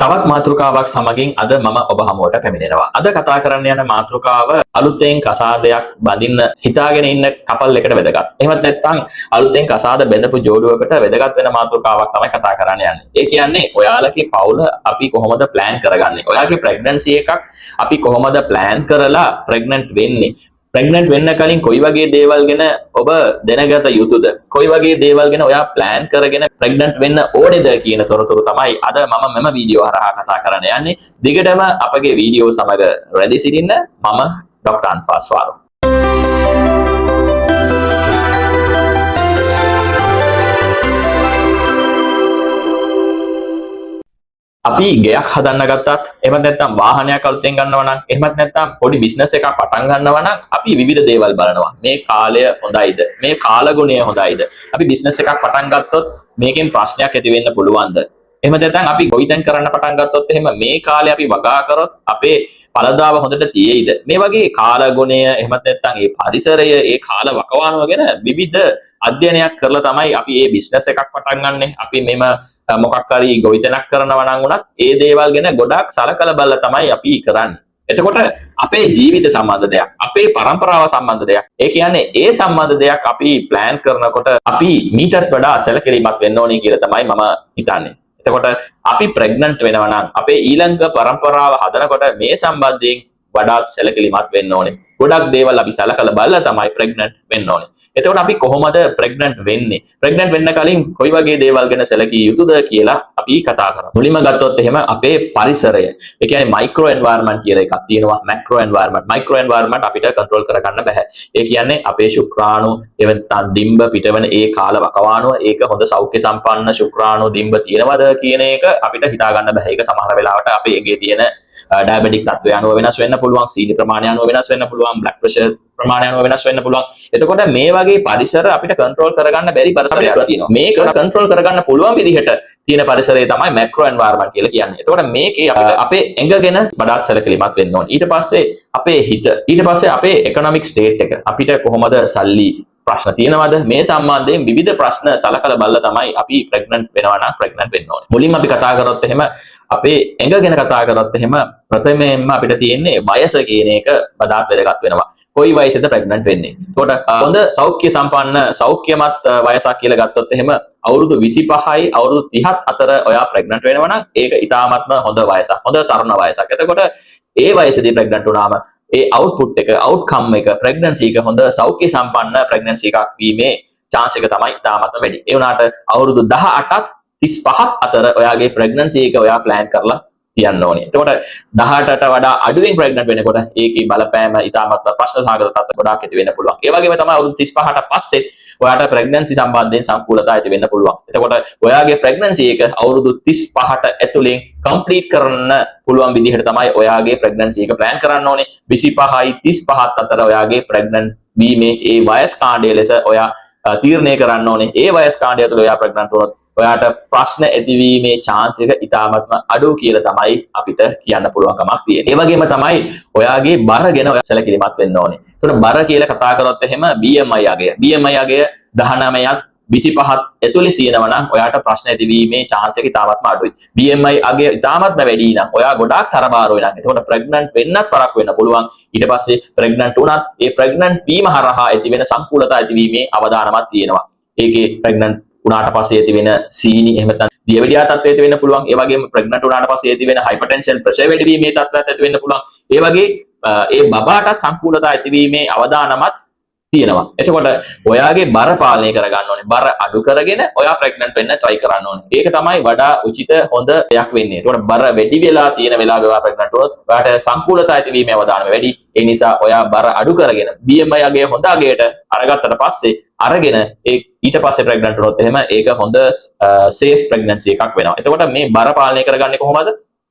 තවත් මාතෘකාවක් සමගින් අද මම ඔබ හමුවට පැමිණෙනවා. අද කතා කරන්න යන මාතෘකාව අලුතෙන් කසාදයක් බඳින්න හිතාගෙන ඉන්න කපල් එකට වැදගත්. එහෙමත් නැත්නම් අලුතෙන් කසාද බැඳපු ජෝඩුවකට වැදගත් වෙන මාතෘකාවක් තමයි කතා කරන්න යන්නේ. ඒ කියන්නේ ඔයාලගේ පවුල අපි කොහොමද ප්ලෑන් කරගන්නේ? ඔයාගේ ප්‍රෙග්නන්සි එකක් අපි කොහොමද ප්ලෑන් කරලා ප්‍රෙග්නන්ට් වෙන්නේ? ප්‍රෙග්නන්ට් වෙන්න කලින් කොයි වගේ දේවල් ගැන ඔබ දැනගත යුතුද? කොයි වගේ දේවල් ගැන ඔයා ප්ලෑන් කරගෙන ප්‍රෙග්නන්ට් වෙන්න ඕනේද කියන තොරතුරු තමයි අද මම මෙම වීඩියෝ හරහා කතා කරන්න යන්නේ. දිගටම අපගේ වීඩියෝ සමග රැඳී සිටින්න. මම ඩොක්ටර් අන්ෆාස් වාරු. අපි ගෙයක් හදන්න ගත්තත්, එහෙමත් නැත්නම් වාහනයක් අලුතෙන් ගන්නවා නම්, එහෙමත් නැත්නම් පොඩි බිස්නස් එකක් පටන් ගන්නවා නම් අපි විවිධ දේවල් බලනවා. මේ කාලය හොඳයිද? මේ කාලගුණය හොඳයිද? අපි බිස්නස් එකක් පටන් ගත්තොත් මේකෙන් ප්‍රශ්නයක් ඇති වෙන්න පුළුවන්ද? එහෙම නැත්නම් අපි ගොවිතැන් කරන්න පටන් ගත්තොත් එහෙම මේ කාලේ අපි වගා කරොත් අපේ ඵලදාව හොඳට තියෙයිද? මේ වගේ කාලගුණය, එහෙමත් නැත්නම් ඒ පරිසරය, ඒ කාල වකවානුව ගැන විවිධ අධ්‍යයනයක් කරලා තමයි අපි මේ බිස්නස් එකක් පටන් ගන්නෙ. අපි මෙම මොකක් හරි ගොවිතැනක් කරනවා නම් වුණත් ඒ දේවල් ගැන ගොඩාක් සලකලා බලලා තමයි අපි කරන්නේ. එතකොට අපේ ජීවිත සම්බන්ධ දෙයක්, අපේ පරම්පරාව සම්බන්ධ දෙයක්. ඒ කියන්නේ ඒ සම්බන්ධ දෙයක් අපි ප්ලෑන් කරනකොට අපි මීටත් වඩා සැලකිලිමත් වෙන්න ඕනේ කියලා තමයි මම හිතන්නේ. එතකොට අපි ප්‍රෙග්නන්ට් වෙනවා නම් අපේ ඊළඟ පරම්පරාව හදනකොට මේ සම්බන්ධයෙන් වඩාත් සැලකිලිමත් වෙන්න ඕනේ. ගොඩක් දේවල් අපි සලකලා බලලා තමයි ප්‍රෙග්නන්ට් වෙන්න ඕනේ. එතකොට අපි කොහොමද ප්‍රෙග්නන්ට් වෙන්නේ? ප්‍රෙග්නන්ට් වෙන්න කලින් කොයි වගේ දේවල් ගැන සැලකිය යුතුද කියලා අපි කතා කරමු. මුලින්ම ගත්තොත් එහෙම අපේ පරිසරය. ඒ කියන්නේ මයික්‍රෝ එන්වයරන්මන්ට් කියලා එකක් තියෙනවා. Macro environment. මයික්‍රෝ එන්වයරන්මන්ට් අපිට කන්ට්‍රෝල් කරගන්න බෑ. ඒ කියන්නේ අපේ ශුක්‍රාණු එහෙම නැත්නම් ඩිම්බ පිටවන ඒ කාල වකවානුව, ඒක හොඳ සෞඛ්‍ය සම්පන්න ශුක්‍රාණු ඩිම්බ තියෙනවද කියන එක අපිට හිතා ගන්න බෑ. ඒක සමහර වෙලාවට අපේ ඇඟේ තියෙන ඩයබටික් තත්ත්වය අනුව වෙනස් වෙන්න පුළුවන්, සීනි ප්‍රමාණය අනුව වෙනස් වෙන්න පුළුවන්, බ්ලඩ් ප්‍රෙෂර් ප්‍රමාණය අනුව වෙනස් වෙන්න පුළුවන්. එතකොට මේ වගේ පරිසර අපිට කන්ට්‍රෝල් කරගන්න බැරි පරිසරයක් තියෙනවා. මේක කන්ට්‍රෝල් කරගන්න පුළුවන් විදිහට තියෙන පරිසරය තමයි මැක්‍රෝ එන්වයරන්මන්ට් කියලා කියන්නේ. එතකොට මේකේ අපිට අපේ ඇඟ ගැන වඩාත් සැලකිලිමත් වෙන්න ඕනේ. ඊට පස්සේ අපේ හිත, ඊට පස්සේ අපේ ඉකොනොමික් ස්ටේට් එක. අපිට කොහොමද සල්ලි ප්‍රශ්න තියෙනවද? මේ සම්බන්ධයෙන් විවිධ ප්‍රශ්න සලකලා බලලා තමයි අපි ප්‍රෙග්නන්ට් වෙනවා නම් ප්‍රෙග්නන්ට් වෙන්න ඕනේ. මුලින්ම අපි කතා කරොත් එහෙම අපේ ඇඟ ගැන කතා කරොත් එහෙම ප්‍රථමයෙන්ම අපිට තියෙන්නේ වයස කියන එක වඩාත් වැදගත් වෙනවා. කොයි වයසේද ප්‍රෙග්නන්ට් වෙන්නේ? එතකොට හොඳ සෞඛ්‍ය සම්පන්න සෞඛ්‍යමත් වයසක් කියලා ගත්තොත් එහෙම අවුරුදු 25යි අවුරුදු 30ත් අතර ඔයා ප්‍රෙග්නන්ට් වෙනවා නම් ඒක ඉතාමත්ම හොඳ වයසක්. හොඳ තරුණ වයසක්. එතකොට ඒ වයසේදී ප්‍රෙග්නන්ට් වුණාම ඒ අවුට්පුට් එක, අවුට්කම් එක, ප්‍රෙග්නන්සි එක හොඳ සෞඛ්‍ය සම්පන්න ප්‍රෙග්නන්සි එකක් වීමේ චාන්ස් එක තමයි ඉතාමත්ම වැඩි. ඒ වුණාට අවුරුදු 18ත් 35ත් අතර ඔයාගේ ප්‍රෙග්නන්සි එක ඔයා ප්ලෑන් කරලා තියන්න ඕනේ. එතකොට 18ට වඩා අඩුවෙන් ප්‍රෙග්නන්ට් වෙනකොට ඒකේ බලපෑම ඉතාමත්ම ප්‍රශ්න සහගත තත්ත්ව ගොඩාක් ඇති වෙන්න පුළුවන්. ඒ වගේම තමයි අවුරුදු 35ට පස්සේ ඔයාට ප්‍රෙග්නන්සි සම්බන්ධයෙන් සංකූලතා ඇති වෙන්න පුළුවන්. එතකොට ඔයාගේ ප්‍රෙග්නන්සි එක අවුරුදු 35ට ඇතුලෙන් කම්ප්ලීට් කරන්න පුළුවන් විදිහට තමයි ඔයාගේ ප්‍රෙග්නන්සි එක ප්ලෑන් කරන්න ඕනේ. 25යි 35ත් අතර ඔයාගේ ප්‍රෙග්නන්ට් වීමේ ඒ වයස් කාණ්ඩය ලෙස ඔයා තීරණය කරන්න ඕනේ. ඒ වයස් කාණ්ඩය තුළ ඔයා ප්‍රෙග්නන්ට් වුණොත් ඔයාට ප්‍රශ්න ඇතිවීමේ චාන්ස් එක ඉතාමත්ම අඩු කියලා තමයි අපිට කියන්න පුළුවන්කමක් තියෙන්නේ. ඒ වගේම තමයි ඔයාගේ බර ගැන ඔයා සැලකිලිමත් වෙන්න ඕනේ. එතකොට බර කියලා කතා කරොත් එහෙම BMI අගය. BMI අගය 19ත් 25ත් ඇතුලේ තියෙනවා නම් ඔයාට ප්‍රශ්න ඇතිවීමේ චාන්ස් එක ඉතාමත්ම අඩුයි. BMI අගය ඉතාමත්ම වැඩි නම් ඔයා ගොඩාක් තරබාරු වෙනවා. එතකොට ප්‍රෙග්නන්ට් වෙන්නත් පරක් වෙන්න පුළුවන්. ඊට පස්සේ ප්‍රෙග්නන්ට් වුණත් ඒ ප්‍රෙග්නන්ට් වීම හරහා ඇති වෙන සංකූලතා ඇතිවීමේ අවදානමක් තියෙනවා. ඒකේ ප්‍රෙග්නන්ට් වුණාට පස්සේ ඇති වෙන සීනි එහෙම නැත්නම් දියවැඩියා තත්ත්වය ඇති වෙන්න පුළුවන්. ඒ වගේම ප්‍රෙග්නන්ට් වුණාට පස්සේ ඇති වෙන හයිපර්ටෙන්ෂන් ප්‍රෙෂර් වැඩි වීමේ තත්ත්වයක් ඇති වෙන්න පුළුවන්. ඒ වගේ ඒ බබාටත් සංකූලතා ඇතිවීමේ අවදානමත් තියෙනවා. එතකොට ඔයාගේ බර පාලනය කරගන්න ඕනේ. බර අඩු කරගෙන ඔයා ප්‍රෙග්නන්ට් වෙන්න try කරන්න ඕනේ. ඒක තමයි වඩා උචිත හොඳ දෙයක් වෙන්නේ. එතකොට බර වැඩි වෙලා තියෙන වෙලාවෙ ඔයා ප්‍රෙග්නන්ට් වුණොත් ඔයාට සංකූලතා ඇතිවීමේ අවදානම වැඩි. ඒ නිසා ඔයා බර අඩු කරගෙන BMI අගය හොඳ අගයට අරගත්තට පස්සේ අරගෙන ඒ ඊට පස්සේ ප්‍රෙග්නන්ට් වුණොත් එහෙම ඒක හොඳ සේෆ් ප්‍රෙග්නන්සි එකක් වෙනවා. එතකොට මේ බර පාලනය කරගන්නේ කොහොමද?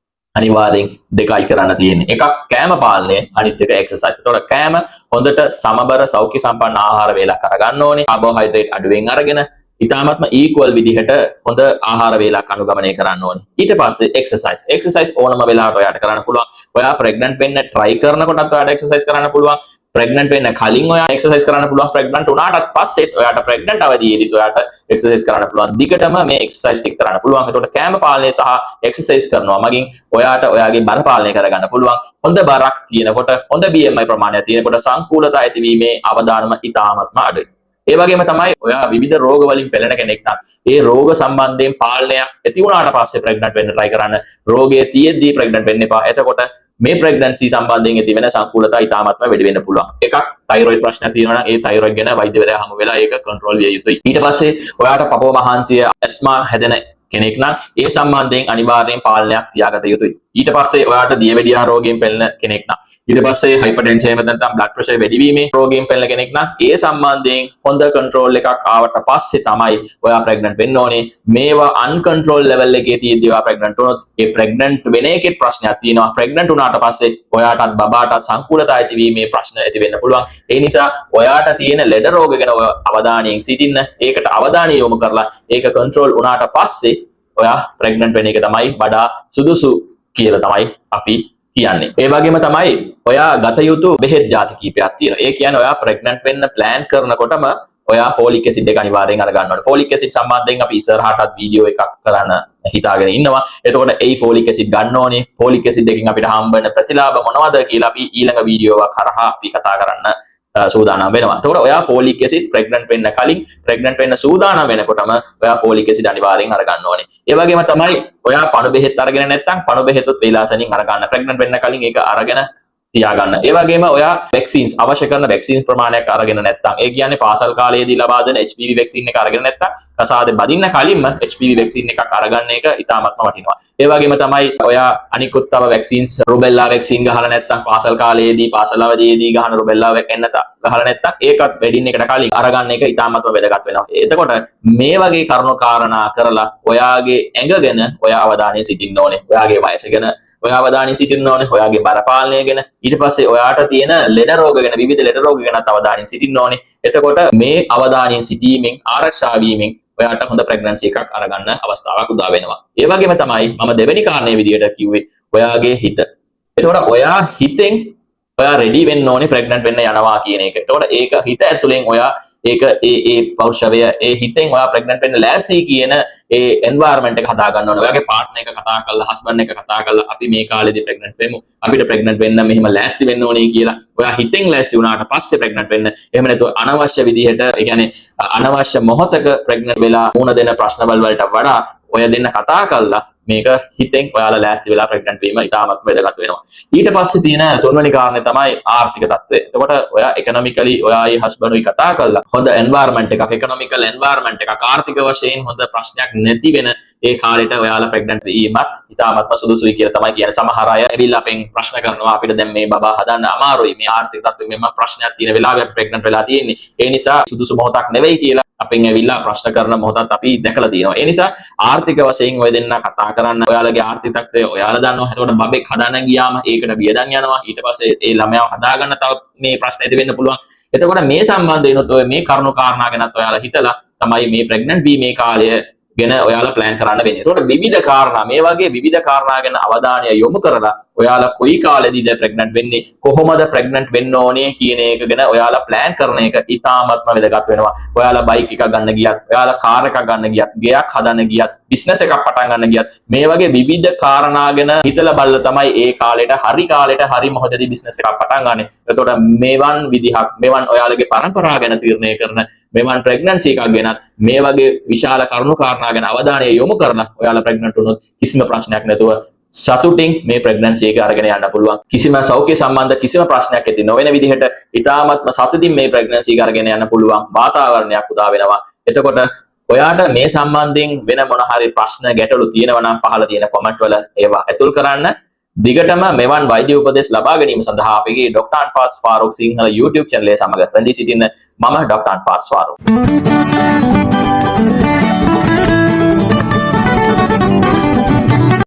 අනිවාර්යෙන් දෙකයි කරන්න තියෙන්නේ. එකක් කෑම පාලනය, අනිත් එක එක්සර්සයිස්. එතකොට කෑම හොඳට සමබර සෞඛ්‍ය සම්පන්න ආහාර වේලක් අරගන්න ඕනේ. කාබෝහයිඩ්‍රේට් අඩුවෙන් අරගෙන ඉතාමත්ම ඊක්වල් විදිහට හොඳ ආහාර වේලක් අනුගමනය කරන්න ඕනේ. ඊට පස්සේ එක්සර්සයිස්. එක්සර්සයිස් ඕනම වෙලාවකට ඔයාට කරන්න පුළුවන්. ඔයා ප්‍රෙග්නන්ට් වෙන්න try කරනකොටත් ඔයාට එක්සර්සයිස් කරන්න පුළුවන්. ප්‍රෙග්නන්ට් වෙන්න කලින් ඔයා එක්සර්සයිස් කරන්න පුළුවන්. ප්‍රෙග්නන්ට් වුණාටත් පස්සෙත් ඔයාට ප්‍රෙග්නන්ට් අවදියේදීත් ඔයාට එක්සර්සයිස් කරන්න පුළුවන්. දිගටම මේ එක්සර්සයිස් ටික කරන්න පුළුවන්. එතකොට කෑම පාලනය සහ එක්සර්සයිස් කරනවා මගින් ඔයාට ඔයාගේ බර පාලනය කරගන්න පුළුවන්. හොඳ බරක් තියෙනකොට, හොඳ BMI ප්‍රමාණයක් තියෙනකොට සංකූලතා ඇතිවීමේ අවදානම ඉතාමත්ම අඩුයි. ඒ වගේම තමයි ඔයා විවිධ රෝග වලින් පෙළෙන කෙනෙක් නම් ඒ රෝග සම්බන්ධයෙන් පාලනයක් ඇති වුණාට පස්සේ ප්‍රෙග්නන්ට් වෙන්න try කරන්න. රෝගය තියෙද්දී ප්‍රෙග්නන්ට් වෙන්න එපා. එතකොට මේ ප්‍රෙග්නන්සි සම්බන්ධයෙන් ඇති වෙන සංකූලතා ඉතාමත්ම වැඩි වෙන්න පුළුවන්. එකක් තයිරොයිඩ් ප්‍රශ්නයක් තියෙනවා නම් ඒ තයිරොයිඩ් ගැන වෛද්‍යවරයා හමු වෙලා ඒක කන්ට්‍රෝල් විය යුතුයි. ඊට පස්සේ ඔයාට පපුව මහන්සිය, ඇස්මා හැදෙන කෙනෙක් නම් ඒ සම්බන්ධයෙන් අනිවාර්යෙන් පාලනයක් තියාගත යුතුයි. ඊට පස්සේ ඔයාට දියවැඩියා රෝගයෙන් පෙළෙන කෙනෙක් නම්, ඊට පස්සේ හයිපර්ටෙන්ෂන් එහෙම නැත්නම් බ්ලඩ් ප්‍රෙෂර් වැඩි වීමේ රෝගයෙන් පෙළෙන කෙනෙක් නම් ඒ සම්බන්ධයෙන් හොඳ කන්ට්‍රෝල් එකක් ආවට පස්සේ තමයි ඔයා ප්‍රෙග්නන්ට් වෙන්න ඕනේ. මේවා අන්කන්ට්‍රෝල් ලෙවල් එකේ තියෙද්දි ඔයා ප්‍රෙග්නන්ට් වුණොත් ඒ ප්‍රෙග්නන්ට් වෙන එකෙත් ප්‍රශ්නයක් තියෙනවා. ප්‍රෙග්නන්ට් වුණාට පස්සේ ඔයාටත් බබාටත් සංකූලතා ඇතිවීමේ ප්‍රශ්න ඇති වෙන්න පුළුවන්. ඒ නිසා ඔයාට තියෙන ලෙඩ රෝග ගැන ඔය අවධානයෙන් සිටින්න. ඒකට අවධානය යොමු කරලා ඒක කන්ට්‍රෝල් වුණාට පස්සේ ඔයා ප්‍රෙග්නන්ට් වෙන එක තමයි වඩා සුදුසු කියලා තමයි අපි කියන්නේ. ඒ වගේම තමයි ඔයා ගත යුතු බෙහෙත් ජාති කීපයක් තියෙනවා. ඒ කියන්නේ ඔයා ප්‍රෙග්නන්ට් වෙන්න ප්ලෑන් කරනකොටම ඔයා ෆෝලික් ඇසිඩ් එක අනිවාර්යෙන් අරගන්න ඕනේ. ෆෝලික් ඇසිඩ් සම්බන්ධයෙන් අපි ඉස්සරහටත් වීඩියෝ එකක් කරන්න හිතාගෙන ඉන්නවා. එතකොට ඒ ෆෝලික් ඇසිඩ් ගන්න ඕනේ. ෆෝලික් ඇසිඩ් එකෙන් අපිට හම්බ වෙන ප්‍රතිලාභ මොනවද කියලා අපි ඊළඟ වීඩියෝවක් හරහා අපි කතා කරන්න සූදානම් වෙනවා. එතකොට ඔයා ෆෝලික් ඇසිඩ් ප්‍රෙග්නන්ට් වෙන්න කලින්, ප්‍රෙග්නන්ට් වෙන්න සූදානම් වෙනකොටම ඔයා ෆෝලික් ඇසිඩ් අනිවාර්යෙන් අරගන්න ඕනේ. ඒ වගේම තමයි ඔයා පණු බෙහෙත් අරගෙන නැත්නම් පණු බෙහෙතුත් වේලාසනින් අරගන්න. ප්‍රෙග්නන්ට් වෙන්න කලින් ඒක අරගෙන තියාගන්න. ඒ වගේම ඔයා වැක්සින්ස්, අවශ්‍ය කරන වැක්සින්ස් ප්‍රමාණයක් අරගෙන නැත්නම්, ඒ කියන්නේ පාසල් කාලයේදී ලබා දෙන HPV vaccine එක අරගෙන නැත්නම් කසාදෙ බඳින්න කලින්ම HPV vaccine එකක් අරගන්න එක ඉතාමත්ම වටිනවා. ඒ වගේම තමයි ඔයා අනිකුත් තව වැක්සින්ස්, රුබෙල්ලා වැක්සින් ගහලා නැත්නම්, පාසල් කාලයේදී, පාසල් අවදියේදී ගහන රුබෙල්ලා එන්නත ගහලා නැත්නම් ඒකත් වෙඩින් එකට කලින් අරගන්න එක ඉතාමත්ම වැදගත් වෙනවා. එතකොට මේ වගේ කරුණු කාරණා කරලා ඔයාගේ ඇඟ ගැන ඔයා අවධානය සිටින්න ඕනේ. ඔයාගේ වයස ගැන ඔයා අවධානය සිටින්න ඕනේ. ඔයාගේ බර පාලනය ගැන, ඊට පස්සේ ඔයාට තියෙන ලෙඩ රෝග ගැන, විවිධ ලෙඩ රෝග ගැනත් අවධානයෙන් සිටින්න ඕනේ. එතකොට මේ අවධානයෙන් සිටීමෙන්, ආරක්ෂා වීමෙන් ඔයාට හොඳ ප්‍රෙග්නන්සි එකක් අරගන්න අවස්ථාවක් උදා වෙනවා. ඒ වගේම තමයි මම දෙවෙනි කාරණේ විදියට කිව්වේ ඔයාගේ හිත. එතකොට ඔයා හිතෙන් ඔයා රෙඩි වෙන්න ඕනේ ප්‍රෙග්නන්ට් වෙන්න යනවා කියන එක. එතකොට ඒක හිත ඇතුලෙන් ඔයා ඒක ඒ ඒ පෞරුෂවය, ඒ හිතෙන් ඔයා ප්‍රෙග්නන්ට් වෙන්න ලෑස්ති කියන ඒ එන්වයරන්මන්ට් එක හදා ගන්න ඕනේ. ඔයාගේ පාර්ට්නර් එක කතා කරලා, හස්බන්ඩ් එක කතා කරලා, අපි මේ කාලේදී ප්‍රෙග්නන්ට් වෙමු. අපිට ප්‍රෙග්නන්ට් වෙන්න මෙහෙම ලෑස්ති වෙන්න ඕනේ කියලා ඔයා හිතෙන් ලෑස්ති වුණාට පස්සේ ප්‍රෙග්නන්ට් වෙන්න. එහෙම නැතුව අනවශ්‍ය විදිහට, ඒ කියන්නේ අනවශ්‍ය මොහොතක ප්‍රෙග්නන්ට් වෙලා මුහුණ දෙන ප්‍රශ්නවල වලට වඩා ඔය දෙන්න කතා කරලා මේක හිතෙන් ඔයාලා ලෑස්ති වෙලා ප්‍රෙග්නන්ට් වීම ඉතාමත් වැදගත් වෙනවා. ඊට පස්සේ තියෙන තුන්වෙනි කාරණේ තමයි ආර්ථික තත්ත්වය. එතකොට ඔයා ඉකොනොමිකලි ඔයායි හස්බන්ඩ්ුයි කතා කරලා හොඳ එන්වයරන්මන්ට් එකක්, ඉකොනොමිකල් එන්වයරන්මන්ට් එකක්, ආර්ථික වශයෙන් හොඳ ප්‍රශ්නයක් නැති වෙන ඒ කාලෙට ඔයාලා ප්‍රෙග්නන්ට් වීමත් ඉතාමත්ම සුදුසුයි කියලා තමයි කියන්නේ. සමහර අය ඇවිල්ලා අපෙන් ප්‍රශ්න කරනවා, අපිට දැන් මේ බබා හදන්න අමාරුයි. මේ ආර්ථික තත්ත්වෙ මෙහෙම ප්‍රශ්නයක් තියෙන වෙලාවේ අපි ප්‍රෙග්නන්ට් වෙලා තියෙන්නේ. ඒ නිසා සුදුසු මොහොතක් නෙවෙයි කියලා අපෙන් ඇවිල්ලා ප්‍රශ්න කරන මොහොතත් අපි දැකලා තියෙනවා. ඒ නිසා ආර්ථික වශයෙන් ඔය දෙන්න කතා කරන්න. ඔයාලගේ ආර්ථික තත්ත්වය ඔයාලා දන්නවා. එතකොට බබෙක් හදන්න ගියාම ඒකට වියදම් යනවා. ඊට පස්සේ ඒ ළමයාව හදාගන්න තව මේ ප්‍රශ්න ඇති වෙන්න පුළුවන්. එතකොට මේ සම්බන්ධයෙනුත් ඔය මේ කරුණු කාරණා ගැනත් ඔයාලා හිතලා තමයි මේ ප්‍රෙග්නන්ට් වීමේ කාලය ගැන ඔයාලා ප්ලෑන් කරන්න වෙන්නේ. එතකොට විවිධ කාරණා, මේ වගේ විවිධ කාරණා ගැන අවධානය යොමු කරලා ඔයාලා කොයි කාලෙදීද ප්‍රෙග්නන්ට් වෙන්නේ, කොහොමද ප්‍රෙග්නන්ට් වෙන්න ඕනේ කියන එක ගැන ඔයාලා ප්ලෑන් කරන එක ඉතාමත්ම වැදගත් වෙනවා. ඔයාලා බයික් එකක් ගන්න ගියත්, ඔයාලා කාර් එකක් ගන්න ගියත්, ගෙයක් හදන්න ගියත්, බිස්නස් එකක් පටන් ගන්න ගියත්, මේ වගේ විවිධ කාරණා ගැන හිතලා බලලා තමයි ඒ කාලෙට, හරි කාලෙට, හරි මොහොතේදී බිස්නස් එකක් පටන් ගන්නෙ. එතකොට මෙවන් විදිහක්, මෙවන් ඔයාලගේ පරම්පරාව ගැන තීරණය කරන මෙවන් ප්‍රෙග්නන්සි එකක් ගැනත් මේ වගේ විශාල කරුණු කාරණා ගැන අවධානය යොමු කරලා ඔයාලා ප්‍රෙග්නන්ට් වුණොත් කිසිම ප්‍රශ්නයක් නැතුව සතුටින් මේ ප්‍රෙග්නන්සි එක අරගෙන යන්න පුළුවන්. කිසිම සෞඛ්‍ය සම්බන්ධ කිසිම ප්‍රශ්නයක් ඇති නොවන විදිහට ඉතාමත්ම සතුටින් මේ ප්‍රෙග්නන්සි එක අරගෙන යන්න පුළුවන් වාතාවරණයක් උදා වෙනවා. එතකොට ඔයාට මේ සම්බන්ධයෙන් වෙන මොන හරි ප්‍රශ්න ගැටලු තියෙනවා නම් පහළ තියෙන කොමන්ට් වල ඒවා ඇතුල් කරන්න. දිගටම මෙවන් වෛද්‍ය උපදෙස් ලබා ගැනීම සඳහා අපගේ ඩොක්ටර් අන්ෆාස් ෆාරූක් සිංහල YouTube චැනලය සමග රැඳී සිටින්න. මම ඩොක්ටර් අන්ෆාස් ෆාරූක්.